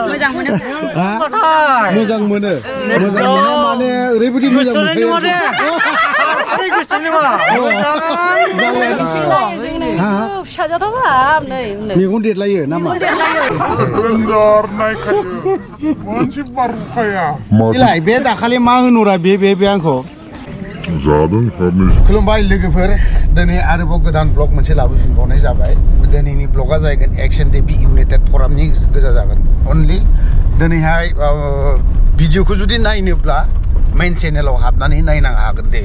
मोजां मोनो मोजां मोनो माने ओरैबायदि मोजां मोनो आरे गोसोनि मा फिसाजोआथ' नै मेगन देरलायो नामा बेलाय बे दाखालि मा होनहरा बे आंखौ खुलुमबाय लोगोफोर दिनै आरोबाव गोदान ब्लग मोनसे लाबोफिनबावनाय जाबाय दिनैनि ब्लगा जागोन एक्शन देबि इउनाइटेड फरामनि गोजा जागोन अनलि दिनैहाय भिडिअखौ जुदि नायनोब्ला मेन चेनेलाव हाबनानै नायनो हागोन दे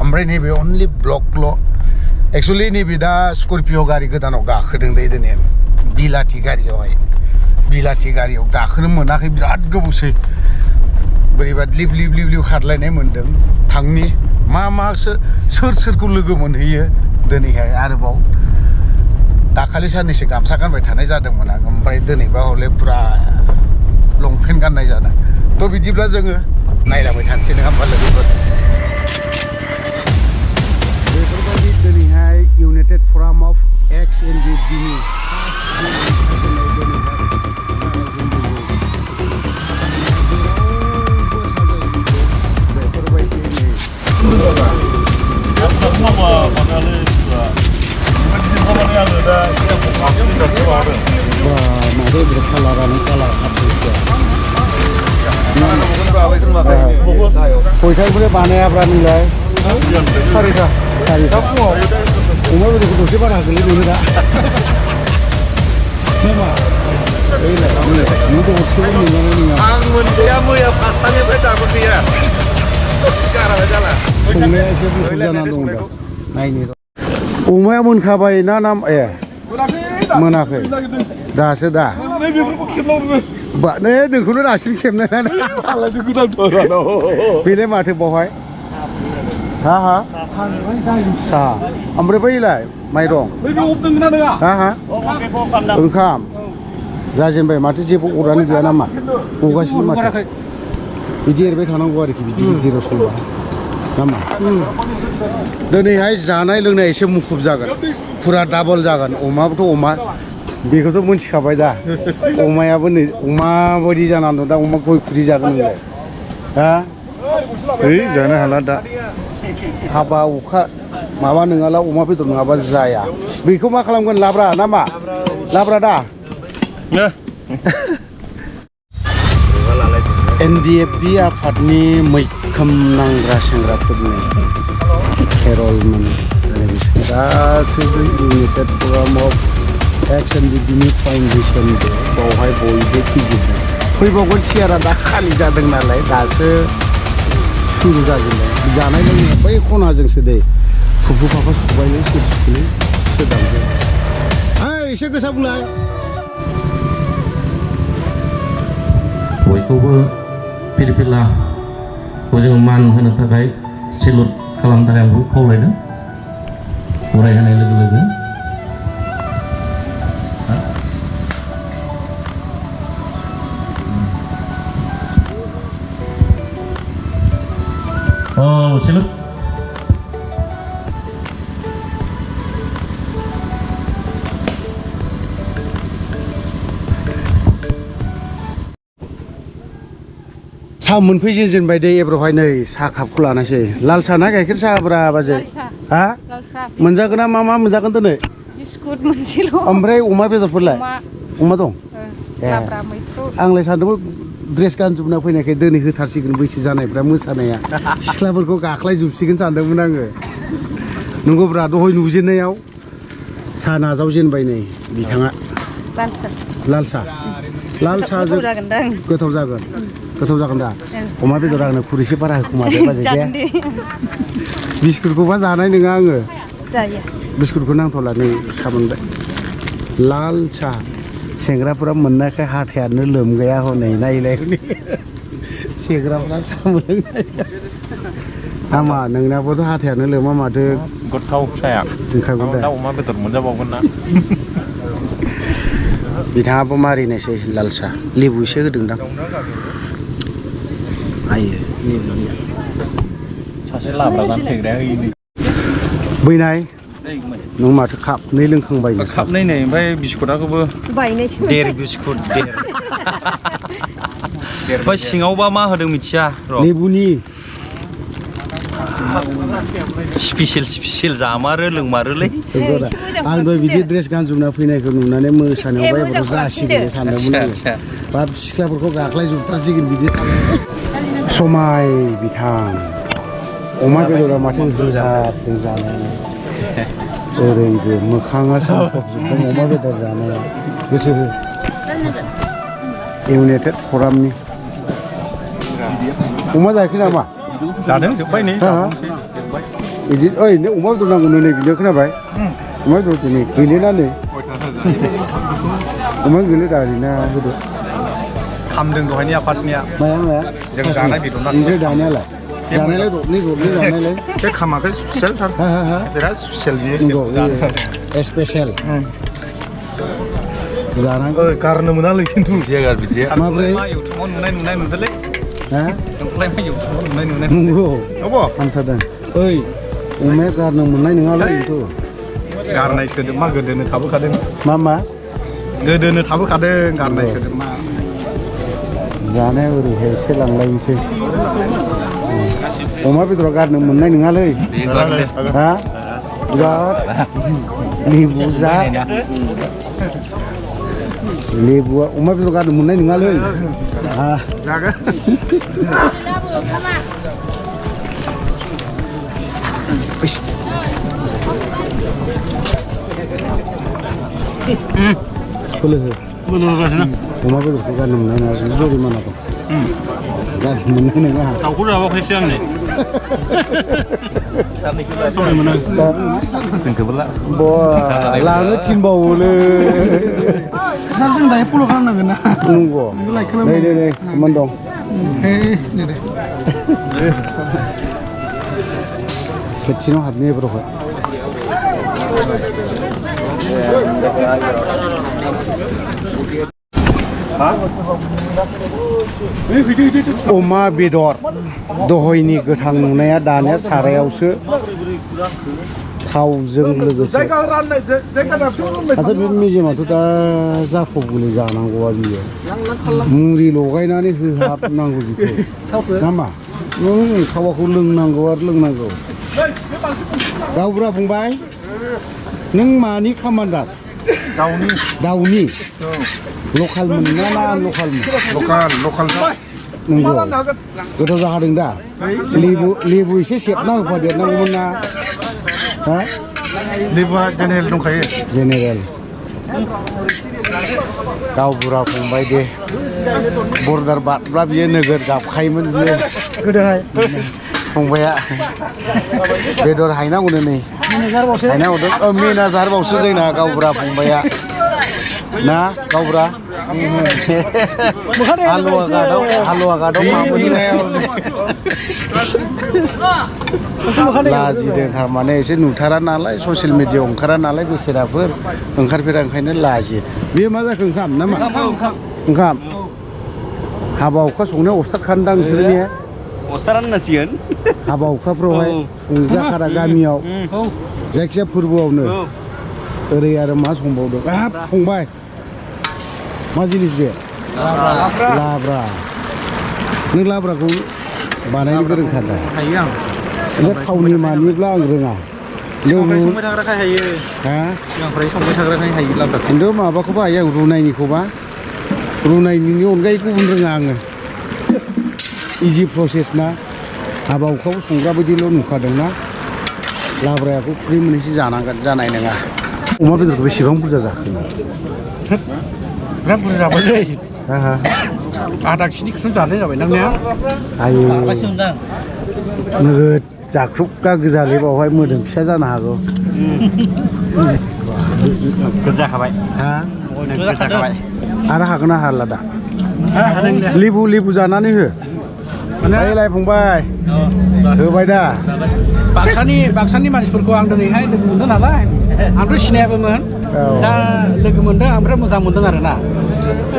ओमफ्राय नैबे अनलि ब्लगल' एक्सुवेलि नैबे दा स्करपिय' गारि गोदानाव गाखोदों दे दिनै बिलाथि गारियाव गाखोनो मोनाखै बिराद गोबावसै बोरैबा लिब खारलायनाय मोन्दों थांनि मासो सोरखौ लोगो मोनहैयो दिनैहाय आरोबाव दाखालि साननैसो गामसा गानबाय थानाय जादोंमोन आं ओमफ्राय दिनैबा हले फुरा लंपेन्ट गाननाय जादों थ' बिदिब्ला जोङो नायलांबाय थानोसै नङा होमबा लोगोफोर बेफोरबायदि दिनैहाय इउनाइटेड फराम अफ XNDBनि खयथानिफ्राय बानायाब्रा नोंलाय सारिथा फुङाव अमा बेदरखौ दसे बारा गोलैदों दा आं मोनजाया मैया पासतानिफ्राय दाबो गैया संनाया एसे मुखुब जानानै दं दा नायनो अमाया मोनखाबाय ना मोनाखै दासो दा नै नोंखौनो नासिन खेबनाय बेलाय माथो बावहाय हा साहा ओमफ्राय बैलाय माइरं ओंखाम जाजेनबाय माथो जेबो अरानो गैया नामा गगासिनो माथो बिदि एरबाय थानांगौ आरोखि बिदि गिदिराव संबा नामा दिनैहाय जानाय लोंनाय एसे मुखुब जागोन फुरा डाबल जागोन अमाबोथ' अमा बेखौथ' मोनथिखाबाय दा अमायाबो नै अमा बायदि जानानै दं दा अमा गय खुरि जागोन नोंलाय हा जानो हाला दा हाबा अखा माबा नङाला अमा बेदर नङाबा जाया बेखौ मा खालामगोन लाब्रा नामा लाब्रा दा NDFB आफादनि मैखोम नांग्रा सेंग्राफोरनि केरलमोन गासैबो इउनाइटेड फराम अफ XNDBनि फाउन्डेसन बावहाय बयबो फैजोबबाय फैबावगोन सियारा दा खालि जादों नालाय दासो सुरु जाजेनबाय जानाय लोंनाया बै खनाजोंसो दे फुफु फाफा सुबायलै सोदांजों एसे गोसा बुंलाय बयखौबो फिरफिलाखौ जोङो मान होनो थाखाय सेलुट खालामनो थाखाय आंबो खावलायदों बरायहोनाय लोगो लोगो सेलुट साहा मोनफैजेनबाय दे एब्र'हाय नै साहा कापखौ लानायसै लाल साहा ना गाइखेर साहाब्रा बाजै हा मोनजागोन ना मा मोनजागोन दिनै बिस्कुट मोनसेल' ओमफ्राय अमा बेदरफोरलाय अमा दं आंलाय सानदोंमोन ड्रेस गानजोबना फैनायखाय दिनै होथारसिगोन बैसो जानायफ्रा मोसानाया सिख्लाफोरखौ गाख्लायजोबसिगोन सानदोंमोन आङो नंगौब्रा दहाय नुजेननायाव साहा नाजावजेनबाय नै बिथाङा लाल साहाजों गोथाव जागोन दा अमा बेदर आंनो खुरैसे बारा होखुमादो बाजै दे बिस्कुटखौबा जानाय नङा आङो बिस्कुटखौ नांथ'ला नै साहा मोनबाय लाल साहा सेंग्राफोरा मोननायखाय हाथायानो लोमगाया हनै नायलाय सेंग्राफोरा साहा मोनलोंनाय हामा नोंनाबोथ' हाथायानो लोमा माथो गोथाव साया ओंखारगोन दा अमा बेदर मोनजाबावगोन ना बिथाङाबो मारिनायसै लाल साहा लेबु एसे होदोंदां आयो सासे लाब्रा जानो फैग्राया होयो बैनाय नों माथो खापनै लोंखांबाय खापनै नै ओमफ्राय बिस्कुटाखौबो देर बिस्कुट देर ओमफ्राय सिङावबा मा होदों मिथिया र' लेबुनि स्पेसियेल जामारो लोंमारोलै आं दहाय बिदि ड्रेस गानजोबना फैनायखौ नुनानै मोसानायाव बायबाथ' जासिगोन सानदोंमोन आङो बाब सिख्लाफोरखौ गाख्लायजोबथारसिगोन बिदि समाय बिथां अमा बेदरा माथो होजाबदों जानायानो ओरैबो मोखाङा सोमफबजोबदों अमा बेदर जानाया गोसो हो इउनाइटेड फरामनि अमा जायाखै नामा जादों जोब्बाय नै बिदि ओइ नों अमा बेदर नांगौनो नै बिदिनो खोनाबाय अमा बेदर दिनै गैलेना नै अमा गैले दारिना होदो खामदों दहायनिया फार्स्टनिया माया जों जानाय बेदर ओमफ्राय दानियालाय जानायलाय दरनै जानायलाय बे खामाखै स्पेसियेल थार बिराद स्पेसियेल बियो स्पेसियेल जानांगौ गारनो मोनालै खिन्थु बिदिया माब्रै इउटुबाव नुनाय नुदोलै हा नोंखौलाय मा इउटुबाव नुनाय नंगौ अबाव हामथारदों ओइ अमाया गारनो मोननाय नङालै बेथ' गारनाय सोदोबा गोदोनो थाबोखादों मा गोदोनो थाबोखादों गारनाय सोदोबा जानाया ओरैहाय एसे लांलायनोसै अमा बेदरा गारनो मोननाय नङालै हा बिराद लेबु जा लेबुआ अमा बेदर गारनो मोननाय नङालै जागोन बोलो हो अमा बेदरखौ गारनो मोननाय नङा जरिमाना दं गारनो मोननाय नङा दाउखौ जाबाखैसो आंनो लानो थिनबावोलै सारजों दायो फल' खालामनांगोन ना नंगौ नै खामानि दं खेबसेनाव हाबनो एबारावहाय अमा बेदर दहायनि गोथां नुनाया दानिया सारायावसो थावजों लोगोसे आच्छा बे मेजेमाथ' दा जाफबगोलै जानांगौआ बियो मुलि लगायनानै होहाबनांगौ बेखौ नामा थावाखौ लोंनांगौ आरो लोंनांगौ गावबुरा फंबाय नों मानि खामान्दार दाउनि लकेल मोन ना लकेलमोन लकेल नंगौ गोथाव जाखादों दा लेबु एसे सेबना होफादेरनांगौमोन ना हा लेबुआ जेनेरेल दंखायो जेनेरेल गावबुरा फंबाय दे बर्डार बारब्ला बियो नोगोर गाबखायोमोन बियो गोदोहाय फंबाया बेदर हायनांगौनो नै हायनांगौदों मेनाजारबावसो जोंना गावबुरा फंबाया ना गावबुरा हालुवा गादाव लाजिदों थारमाने एसे नुथारा नालाय ससियेल मिडियायाव ओंखारा नालाय बेसेराफोर ओंखारफेरा ओंखायनो लाजियो बेयो मा जाखो ओंखाम नामा ओंखाम हाबा हुखा संनायाव अस्थाद खानदां नोंसोर ने अस्थादानो नांसिगोन हाबा हुखाफ्रावहाय संजाखारा गामियाव जायखिजाया फोरबोआवनो ओरै आरो मा संबावदों हाब फंबाय मा जिनिस बे लाब्रा नों लाब्राखौ बानायनो गोरोंथार हायो आं दा थावनि मानिब्ला आं रोङा संबाय थाग्राखाय हायो हा सिगांफ्राय संबाय थाग्राखाय हायो लाब्राखौ खिन्थु माबाखौबो हायो आं रुनायनिखौबा रुनायनि अनगायै गुबुन रोङा आङो इजि प्रसेस ना हाबा हुखायाव संग्रा बायदिल' नुखादोंना लाब्रायाखौ खुरै मोननैसो जानांगोन जानाय नङा अमा बेदरखौ बेसेबां बुरजा जाखो बिराद बुरजा जाबायलै हा आधा खिनिखौथ' जानाय जाबाय नोंनिया आयु नोगोद जाख्रुबगा गोजालै बावहाय मोदोम फिसा जानो हागौ जाखाबाय हा जाखाबाय आरो हागोन ना हाला दा लेबु जानानै हो लाय फंबाय होबाय दा बाक्सानि मानसिफोरखौ आं दिनैहाय लोगो मोनदों नालाय आंथ' सिनायाबोमोन दा लोगो मोनदों ओमफ्राय मोजां मोनदों आरो ना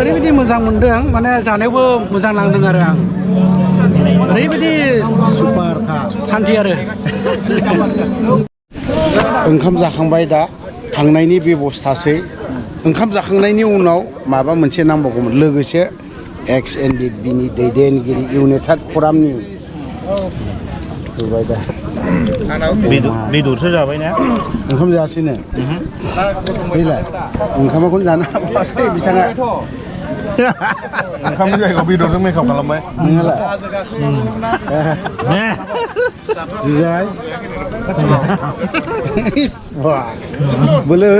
ओरैबायदि मोजां मोनदों माने जानायावबो मोजां नांदों आरो आं ओरैबायदि सुपारखा सान्थि आरो ओंखाम जाखांबाय दा थांनायनि बेबस्थासै ओंखाम जाखांनायनि उनाव माबा मोनसे नांबावगौमोन लोगोसे XNDBनि दैदेनगिरि इउनाइटेड फरामनि नुबाय दा बेदरसो जाबाय ना ओंखाम जासिनो फैलाय ओंखामखौनो जानो हाबावासै बिथाङा ओंखामनि जायगायाव बेदरजों मेकआप खालामबाय नोंहालाय जुजाय बोलो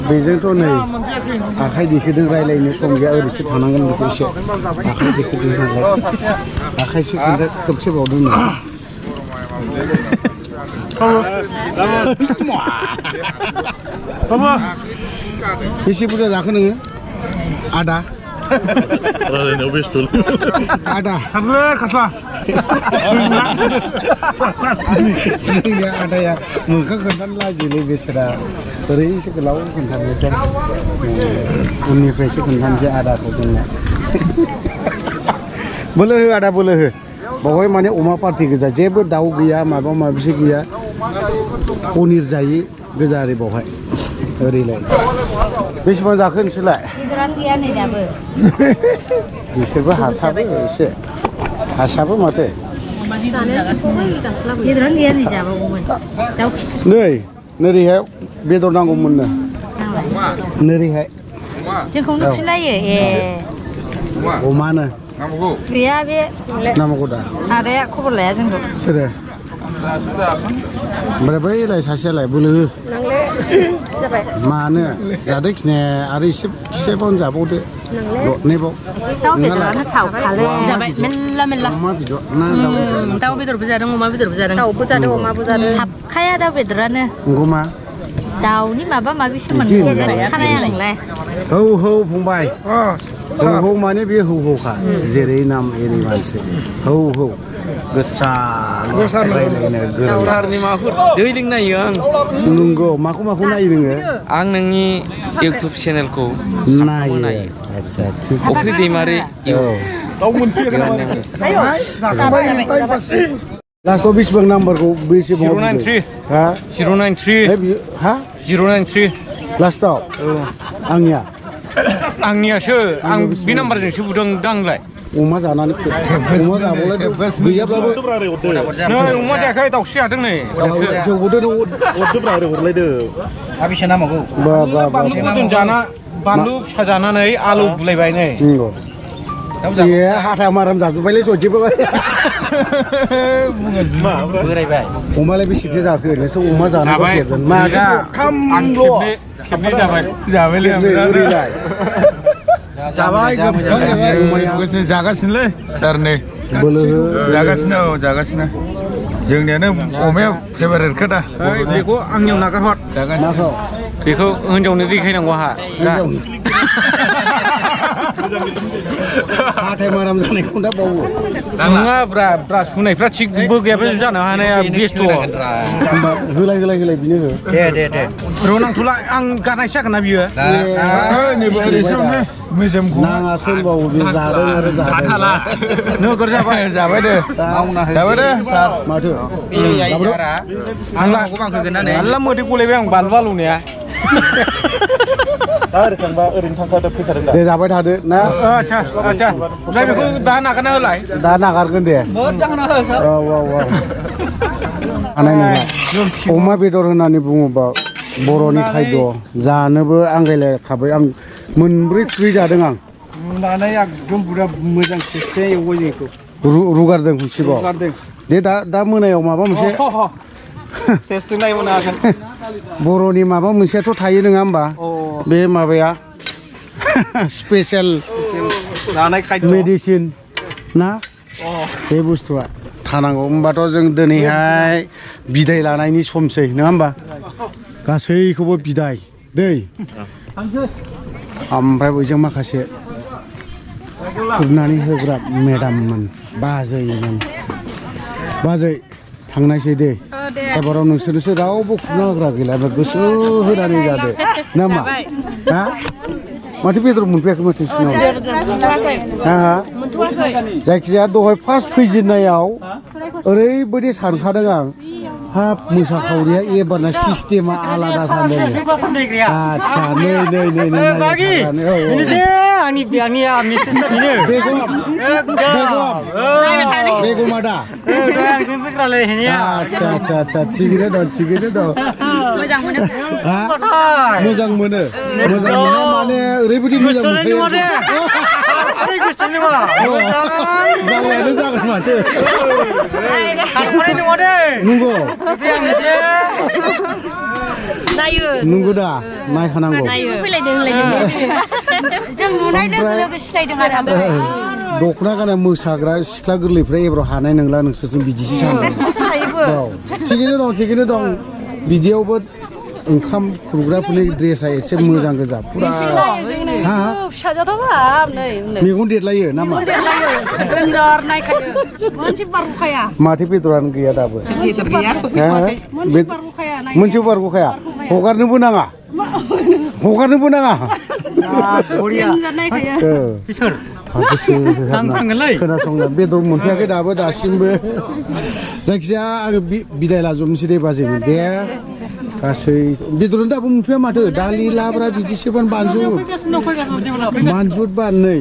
बेजोंथ' नै आखाइ दिखोदों रायलायनो सम गैया ओरैसो थानांगोन बेखौ एसे आखाइ दिखोदों नालाय आखाइसो खोबसेबावदों नै बेसे बुरजा जाखो नोङो आदा रायलायनायाव बेस्थ' आदा थांलै खास्ला जोंनि आदाया मोखां खोन्थानो लाजियोलै बेसोरा ओरैसो गोलाव खोन्थानोसै उननिफ्रायसो खोन्थानोसै आदाखौ जोंना बोलो हो आदा बोलो हो बावहाय माने अमा पार्टि गोजा जेबो दाउ गैया माबा माबिसो गैया पनिर जायो गोजा आरो बावहाय ओरैलाय बेसेबां जाखो नोंसोरलाय गैया नै दाबो बिसोरबो हासाबो एसे हासाबो माथो बेदरानो गैया नै जाबावगौमोन दाउ नै नोरैहाय बेदर नांगौमोननो नोरैहाय जोंखौ नुफिनलायो ए अमानो गैया बे नांगौ दा आदाया खबर लाया जोंखौ सोरो ओमफ्राय बैलाय सासेयालाय बोलो हो जाबाय मानो जादो खिने आरो एसेबावनो जाबावदो दरनैबाव दाउ बेदरानो थावखालै जाबाय मेल्ला मेल्ला अमा बेदर ना दाउ बेदरबो जादों अमा बेदरबो जादों दाउबो जादों अमाबो जादों साबखाया दाउ बेदरानो नंगौमा दाउनि माबा माबि सोमोन्दो खानाया नोंलाय हौ हौ फंबाय हौ हौ माने बे हौ हौखा जेरै नाम एरै मानसि हौ हौ गोसा रायलायनो गोरों सारनि माबाखौ दै लोंनायो आं नंगौ माखौ नायो नोङो आं नोंनि इउटुब चेनेलखौ नायो आदसा फख्रि दैमारि लास्टआव बेसेबां नाम्बारखौ बेसेबां 093 हा 093 हा 093 लास्टआव आंनिया आंनियासो आं बे नाम्बारजोंसो बुदों दांलाय अमा जानानै अमा जाबावलाय गैयाब्लाबो नै अमा जायाखै दाउसो जादों नै जौबोदो हरदोब्रा ओरै हरलायदो आबिसा नामागौ बा बा बा बानलु गोदोन जाना बानलु फिसा जानानै आलु बुलायबाय नै ए हाथा माराम जाजोब्बायलै सजेबो बोरायबाय अमालाय बेसेथो जाखो नोंसोर अमा जानांगौ खेबगोन मा खेबनै जाबाय जाबायलै ओरैलाय जाबाय गोसो जागासिनोलै सार नै बोलो जागासिनो जागासिनो जोंनियानो अमाया फेभारेटखा दा बेखौ आंनियाव नागारहर माखौ बेखौ हिनजावनो देखायनांगौ आहा हाथाय माराम जानायखौ दा बावो नङा ब्रा सुनायफ्रा थिगबो गैयाबो जानो हानाया बेस्थ' होलाय बिनो हो दे र' नांथ'ला आं गारनायसो जागोन ना बियो नैबो ओरैसो मेजेमखौ नाङासो होनबावो बे जादों आरो जादों नोगोर जाबाय जाबाय दे जाबाय दे सार माथो आंला मोदै गलायबाय आं बानलु आलौनाया दा ओरै थांबा ओरैनो थांखादो फैखादों दा दे जाबाय थादो ना आच्छा ओमफ्राय बेखौ दा नागारना होलाय दा नागारगोन दे औ हानाय नङा अमा बेदर होननानै बुङोबा बर'नि खायद' जानोबो आंगायलायखाबाय आं मोनब्रै खुरै जादों आं नानै एकदम बिराद मोजां टेस्टि एवबाय जोंखौ रुगारदों खनसेबाव दे दा मोनायाव माबा मोनसे टेस्टिं नायनो हागोन बर'नि माबा मोनसेयाथ' थायो नङा होमबा बे माबाया स्पेशेल जानाय खायद' मेडिसिन ना बे बुस्थुआ थानांगौ होमबाथ' जों दिनैहाय बिदाय लानायनि समसै नङा होमबा गासैखौबो बिदाय दै ओमफ्राय बयजों माखासे खुरनानै होग्रा मेडाममोन बाजै थांनायसै दे एबाराव नोंसोरनोसो रावबो खुरना होग्रा गैला गोसो होनानै जादो ना मा हा माथो बेदर मोनफैयाखै माथो जायखिजाया दहाय फार्स्ट फैजेननायाव ओरैबायदि सानखादों आं हाब मोसाखावरिया एबारना सिस्टेमा आलादा सानदों आच्छा नै बागि आंनिया मेसेज बेनो बेगम आदा आंजों फैग्रालै हेनिया आच्छा थिगैनो दं मोजां मोनो मोजां मोनो माने ओरैबायदि मोजां मोनो जानायानो जागोन माथो नंगौ नंगौ दा नायखानांगौ फैलायदों जों नुनाय लोगो लोगो सिनायदों आरो दख'ना गाना मोसाग्रा सिख्ला गोरलैफ्रा एबाराव हानाय नंला नोंसोरजों बिदिसो सानदों थिगैनो दं बिदियावबो ओंखाम खुरग्राफोरनि ड्रेसा एसे मोजां गोजा फुरा मेगन देरलायो नामा माथो बेदरानो गैया दाबो मोनसेबो बारग'खाया हगारनोबो नाङा खोनासंनो बेदर मोनफैयाखै दाबो दासिमबो जायखिजाया आङो बिदाय लाजोबनोसै दे बाजैमोन दे गासै बेदरनो दाबो मोनफैया माथो दालि लाब्रा बिदिसोबानो बानजुद बा नै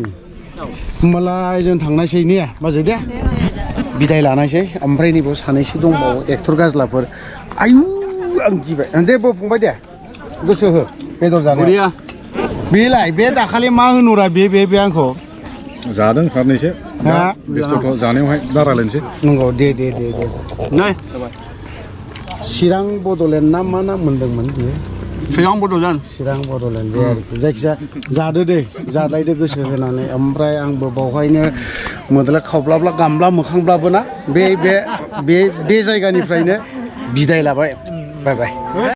होमबालाय जों थांनायसै ने बाजै दे बिदाय लानायसै ओमफ्राय नैबाव सानैसो दंबावो एक्टर गाज्लाफोर आयु आं गिबाय दे फंबाय दे गोसो हो बेदर जानो बेलाय बे दाखालि मा होनहरा बे आंखौ जादों फारनैसो बेस्थ'थ' जानायावहाय दा रायलायनोसै नंगौ दे नै चिरां बड'लेण्ड ना मा नाम मोनदोंमोन बेयो चिरां बड'लेण्ड बे आरोखि जायखिजाया जादो दे जालायदो गोसो होनानै ओमफ्राय आंबो बावहायनो मोदला खावब्लाब्ला गामब्ला मोखांब्लाबो ना बे जायगानिफ्रायनो बिदाय लाबाय बाय